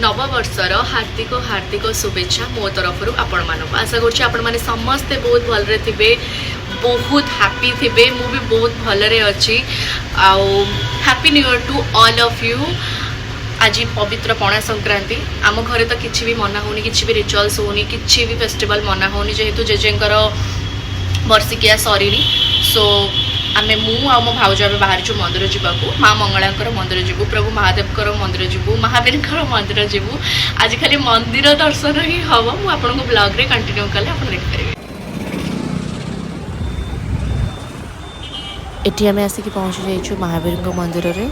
ନବବର୍ଷର ହାର୍ଦ୍ଦିକ ହାର୍ଦ୍ଦିକ ଶୁଭେଚ୍ଛା ମୋ ତରଫରୁ ଆପଣମାନଙ୍କୁ। ଆଶା କରୁଛି ଆପଣମାନେ ସମସ୍ତେ ବହୁତ ଭଲରେ ଥିବେ, ବହୁତ ହାପି ଥିବେ। ମୁଁ ବି ବହୁତ ଭଲରେ ଅଛି। ଆଉ happy new year to all of you. ଆଜି ପବିତ୍ର ପଣା ସଂକ୍ରାନ୍ତି। ଆମ ଘରେ ତ କିଛି ବି ମନା ହେଉନି, କିଛି ବି ରିଚୁଆଲ୍ସ ହେଉନି, କିଛି ବି ଫେଷ୍ଟିଭାଲ୍ ମନା ହେଉନି, ଯେହେତୁ ଜେଜେଙ୍କର ବର୍ଷିକିଆ ସରିନି। ସୋ ଆମେ, ମୁଁ ଆଉ ମୋ ଭାଉଜ ଆମେ ବାହାରିଛୁ ମନ୍ଦିର ଯିବାକୁ। ମା ମଙ୍ଗଳାଙ୍କର ମନ୍ଦିର ଯିବୁ, ପ୍ରଭୁ ମହାଦେବଙ୍କର ମନ୍ଦିର ଯିବୁ, ମହାବୀରଙ୍କର ମନ୍ଦିର ଯିବୁ। ଆଜି ଖାଲି ମନ୍ଦିର ଦର୍ଶନ ହିଁ ହେବ। ମୁଁ ଆପଣଙ୍କୁ ବ୍ଲଗ୍ରେ କଣ୍ଟିନ୍ୟୁ କଲେ ଆପଣ ଦେଖିପାରିବେ। ଏଠି ଆମେ ଆସିକି ପହଞ୍ଚି ଯାଇଛୁ ମହାବୀରଙ୍କ ମନ୍ଦିରରେ।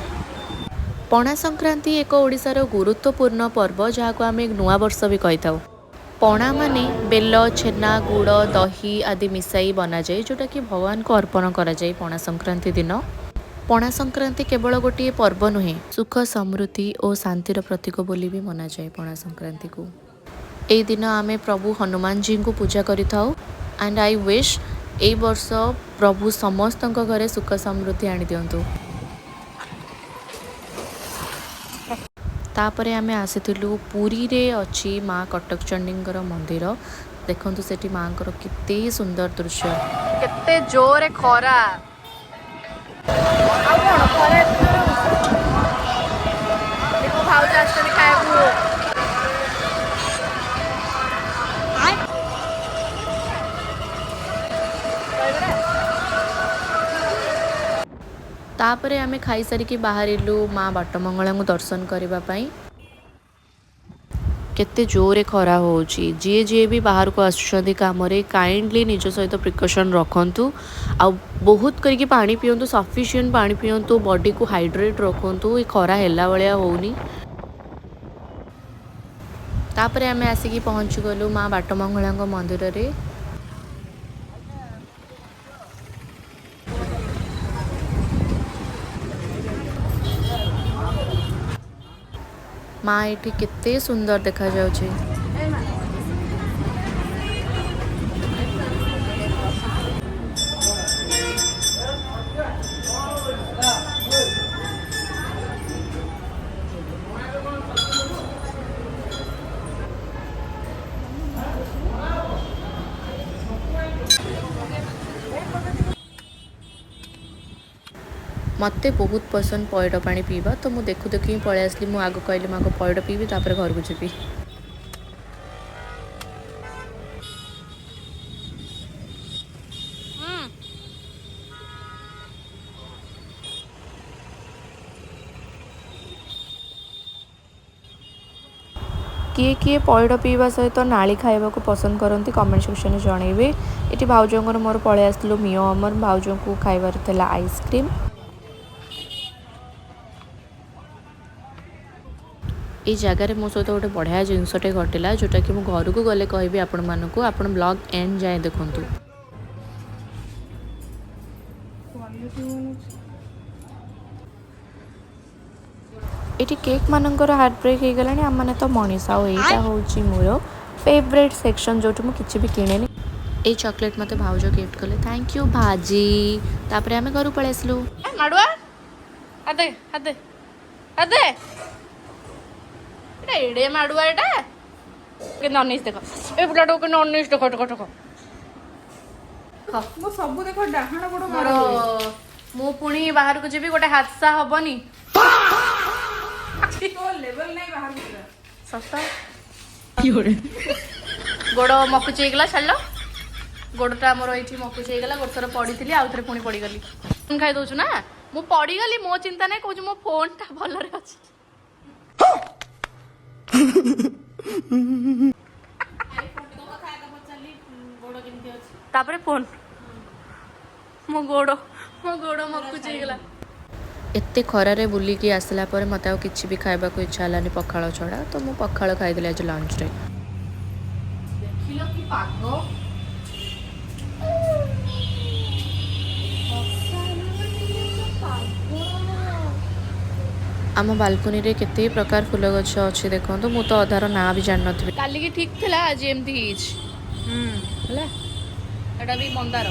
ପଣା ସଂକ୍ରାନ୍ତି ଏକ ଓଡ଼ିଶାର ଗୁରୁତ୍ୱପୂର୍ଣ୍ଣ ପର୍ବ, ଯାହାକୁ ଆମେ ନୂଆବର୍ଷ ବି କହିଥାଉ। ପଣା ମାନେ ବେଲ, ଛେନା, ଗୁଡ଼, ଦହି ଆଦି ମିଶାଇ ବନାଯାଏ, ଯେଉଁଟାକି ଭଗବାନଙ୍କୁ ଅର୍ପଣ କରାଯାଏ ପଣା ସଂକ୍ରାନ୍ତି ଦିନ। ପଣା ସଂକ୍ରାନ୍ତି କେବଳ ଗୋଟିଏ ପର୍ବ ନୁହେଁ, ସୁଖ, ସମୃଦ୍ଧି ଓ ଶାନ୍ତିର ପ୍ରତୀକ ବୋଲି ବି ମନାଯାଏ ପଣା ସଂକ୍ରାନ୍ତିକୁ। ଏଇ ଦିନ ଆମେ ପ୍ରଭୁ ହନୁମାନଜୀଙ୍କୁ ପୂଜା କରିଥାଉ। ଆଣ୍ଡ I wish ଏଇ ବର୍ଷ ପ୍ରଭୁ ସମସ୍ତଙ୍କ ଘରେ ସୁଖ ସମୃଦ୍ଧି ଆଣିଦିଅନ୍ତୁ। ତାପରେ ଆମେ ଆସିଥିଲୁ, ପୁରୀରେ ଅଛି ମା କଟକ ଚଣ୍ଡୀଙ୍କର ମନ୍ଦିର। ଦେଖନ୍ତୁ ସେଠି ମାଙ୍କର କେତେ ସୁନ୍ଦର ଦୃଶ୍ୟ। କେତେ ଜୋରେ ଖରା! ଆଉ କଣ ଖରା ଏତେ ଜୋରେ ହଉଛି? ଦେଖ, ଭାଉଜ ଆସିଛନ୍ତି ଖାଇବାକୁ। ଦହିବରା? ତାପରେ ଆମେ ଖାଇସାରିକି ବାହାରିଲୁ ମା ବାଟମଙ୍ଗଳାଙ୍କୁ ଦର୍ଶନ କରିବା ପାଇଁ। କେତେ ଜୋରେ ଖରା ହେଉଛି! ଯିଏ ଯିଏ ବି ବାହାରକୁ ଆସୁଛନ୍ତି କାମରେ, କାଇଣ୍ଡଲି ନିଜ ସହିତ ପ୍ରିକସନ୍ ରଖନ୍ତୁ ଆଉ ବହୁତ କରିକି ପାଣି ପିଅନ୍ତୁ, ସଫିସିଏଣ୍ଟ ପାଣି ପିଅନ୍ତୁ, ବଡ଼ିକୁ ହାଇଡ୍ରେଟ୍ ରଖନ୍ତୁ। ଏ ଖରା ହେଲା ଭଳିଆ ହେଉନି। ତାପରେ ଆମେ ଆସିକି ପହଞ୍ଚିଗଲୁ ମା ବାଟମଙ୍ଗଳାଙ୍କ ମନ୍ଦିରରେ। ମା ଏଠି କେତେ ସୁନ୍ଦର ଦେଖାଯାଉଛି! ମୋତେ ବହୁତ ପସନ୍ଦ ପଇଡ଼ ପାଣି ପିଇବା, ତ ମୁଁ ଦେଖୁ ଦେଖୁ ହିଁ ପଳେଇ ଆସିଲି। ମୁଁ ଆଗ କହିଲି, ମୁଁ ଆଗ ପଇଡ଼ ପିଇବି, ତାପରେ ଘରକୁ ଯିବି। କିଏ କିଏ ପଇଡ଼ ପିଇବା ସହିତ ନାଳି ଖାଇବାକୁ ପସନ୍ଦ କରନ୍ତି, କମେଣ୍ଟ ସେକ୍ସନରେ ଜଣେଇବେ। ଏଠି ଭାଉଜଙ୍କର ମୋର ପଳେଇ ଆସିଥିଲୁ ମିଓ ଅମର। ଭାଉଜଙ୍କୁ ଖାଇବାର ଥିଲା ଆଇସ୍କ୍ରିମ୍। ଏଇ ଜାଗାରେ ମୋ ସହିତ ଗୋଟେ ବଢ଼ିଆ ଜିନିଷଟେ ଘଟିଲା, ଯେଉଁଟାକି ମୁଁ ଘରକୁ ଗଲେ କହିବି ଆପଣମାନଙ୍କୁ। ଆପଣ ବ୍ଲଗ୍ ଏଣ୍ଡ ଯାଏଁ ଦେଖନ୍ତୁ। ଏଠି କେକ୍ ମାନଙ୍କର ହାର୍ଟ ବ୍ରେକ୍ ହେଇଗଲାଣି, ଆମମାନେ ତ ମଣିଷ। ଆଉ ଏଇଟା ହେଉଛି ମୋର ଫେଭରେଟ୍ ସେକ୍ସନ୍, ଯେଉଁଠି ମୁଁ କିଛି ବି କିଣେନି। ଏଇ ଚକୋଲେଟ୍ ମୋତେ ଭାଉଜ ଗିଫ୍ଟ କଲେ। Thank you ଭାଜି। ତାପରେ ଆମେ ଘରକୁ ପଳେଇ ଆସିଲୁ। ମାଡୁଆ, ହାତେ ହାତେ ହାତେ। ଏଟା ଏଡେ ମାଡୁଆ, ଏଟା କେମିତି ଅନେଇଛି ଦେଖ। ଏ ପିଲାଟାକୁ କେମିତି ଅନେଇଛି ଦେଖ, ଦେଖ, ଦେଖ। ମୁଁ ସବୁ ଦେଖ, ଡାହାଣ ଗୋଡ଼ ମୋର ମୁଁ ପୁଣି ବାହାରକୁ ଯିବି, ଗୋଟେ ହାଦସା ହବନି? ଲେଭେଲ ନାଇଁ ବାହାରକୁ ଯିବା। ସତ, ଗୋଡ଼ ମକୁଚି ହେଇଗଲା। ଛାଡ଼ିଲ, ଗୋଡ଼ଟା ଆମର ଏଇଠି ମକୁଚି ହେଇଗଲା। ଗୋଟେ ଥର ପଡ଼ିଥିଲି, ଆଉ ଥରେ ପୁଣି ପଡ଼ିଗଲି। ଫୋନ୍ ଖାଇ ଦଉଛୁ ନା? ମୁଁ ପଡ଼ିଗଲି, ମୋ ଚିନ୍ତା ନାହିଁ, କହୁଛୁ ମୋ ଫୋନ୍ଟା ଭଲରେ ଅଛି। ତାପରେ ଫୋନ୍। ମୋ ଗୋଡ଼ ମକୁଚି ହେଇଗଲା। ଏତେ ଖରାରେ ବୁଲିକି ଆସିଲା ପରେ ମୋତେ ଆଉ କିଛି ବି ଖାଇବାକୁ ଇଚ୍ଛା ହେଲାନି ପଖାଳ ଛଡ଼ା, ତ ମୁଁ ପଖାଳ ଖାଇଦେଲି ଆଜି ଲଞ୍ଚରେ। ଦେଖିଲ କି ପାଗ! ବର୍ଷା ହେଲା ମାନେ ପାଗ। ଆମ ବାଲକୁନିରେ କେତେ ପ୍ରକାର ଫୁଲ ଗଛ ଅଛି ଦେଖନ୍ତୁ। ମୁଁ ତ ଅଧାର ନାଁ ବି ଜାଣିନଥିବି। କାଲିକି ଠିକ ଥିଲା, ଆଜି ଏମିତି ହେଇଛି। ହେଲା, ଏଟା ବି ମନ୍ଦାର।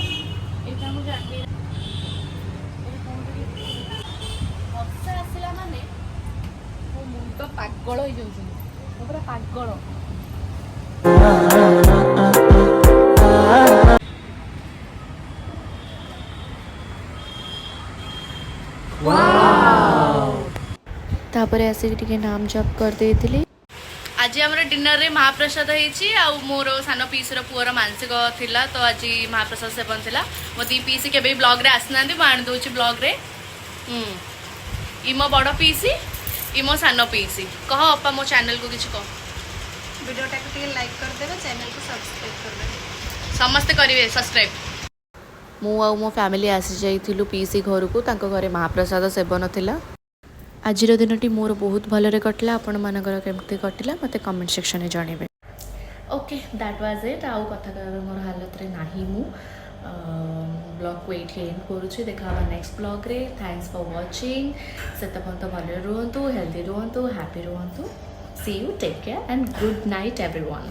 ଏଇଟା ମୁଁ ଜାଣିନି। ବର୍ଷା ଆସିଲା ମାନେ ମୋ ମୁଣ୍ଡ ପାଗଳ ହେଇଯାଉଛି। ମୁଁ ପୁରା ପାଗଳ। ତାପରେ ଆସିକି ଟିକେ ନାମ ଜପ କରିଦେଇଥିଲି। ଆଜି ଆମର ଡିନରରେ ମହାପ୍ରସାଦ ହେଇଛି। ଆଉ ମୋର ସାନ ପିଇସିର ପୁଅର ମାନସିକ ଥିଲା, ତ ଆଜି ମହାପ୍ରସାଦ ସେବନ ଥିଲା। ମୋ ଦି ପିଇସି କେବେ ବି ବ୍ଲଗ୍ରେ ଆସିନାହାନ୍ତି, ମୁଁ ଆଣି ଦେଉଛି ବ୍ଲଗ୍ରେ। ଇ ମୋ ବଡ଼ ପିଇସି, ଇ ମୋ ସାନ ପିଇସି। କହ ଅପା, ମୋ ଚ୍ୟାନେଲକୁ କିଛି କହ। ଭିଡ଼ିଓଟାକୁ ଟିକେ ଲାଇକ୍ କରିଦେବେ, ଚ୍ୟାନେଲକୁ ସବସ୍କ୍ରାଇବ୍ କରିଦେବେ। ସମସ୍ତେ କରିବେ ସବସ୍କ୍ରାଇବ୍। ମୁଁ ଆଉ ମୋ ଫ୍ୟାମିଲି ଆସିଯାଇଥିଲୁ ପିଇସି ଘରକୁ। ତାଙ୍କ ଘରେ ମହାପ୍ରସାଦ ସେବନ ଥିଲା। ଆଜିର ଦିନଟି ମୋର ବହୁତ ଭଲରେ କଟିଲା। ଆପଣମାନଙ୍କର କେମିତି କଟିଲା, ମୋତେ କମେଣ୍ଟ ସେକ୍ସନରେ ଜଣାଇବେ। Okay, that was it. ଆଉ କଥା କହିବା ମୋର ହାଲତରେ ନାହିଁ। ମୁଁ ବ୍ଲଗ୍କୁ ଏଇଠି ଏଣ୍ଡ କରୁଛି। ଦେଖା ହେବା ନେକ୍ସଟ ବ୍ଲଗ୍ରେ। Thanks for watching. ସେତେ ପର୍ଯ୍ୟନ୍ତ ଭଲରେ ରୁହନ୍ତୁ, ହେଲ୍ଦି ରୁହନ୍ତୁ, ହ୍ୟାପି ରୁହନ୍ତୁ। See you, take care and good night, everyone.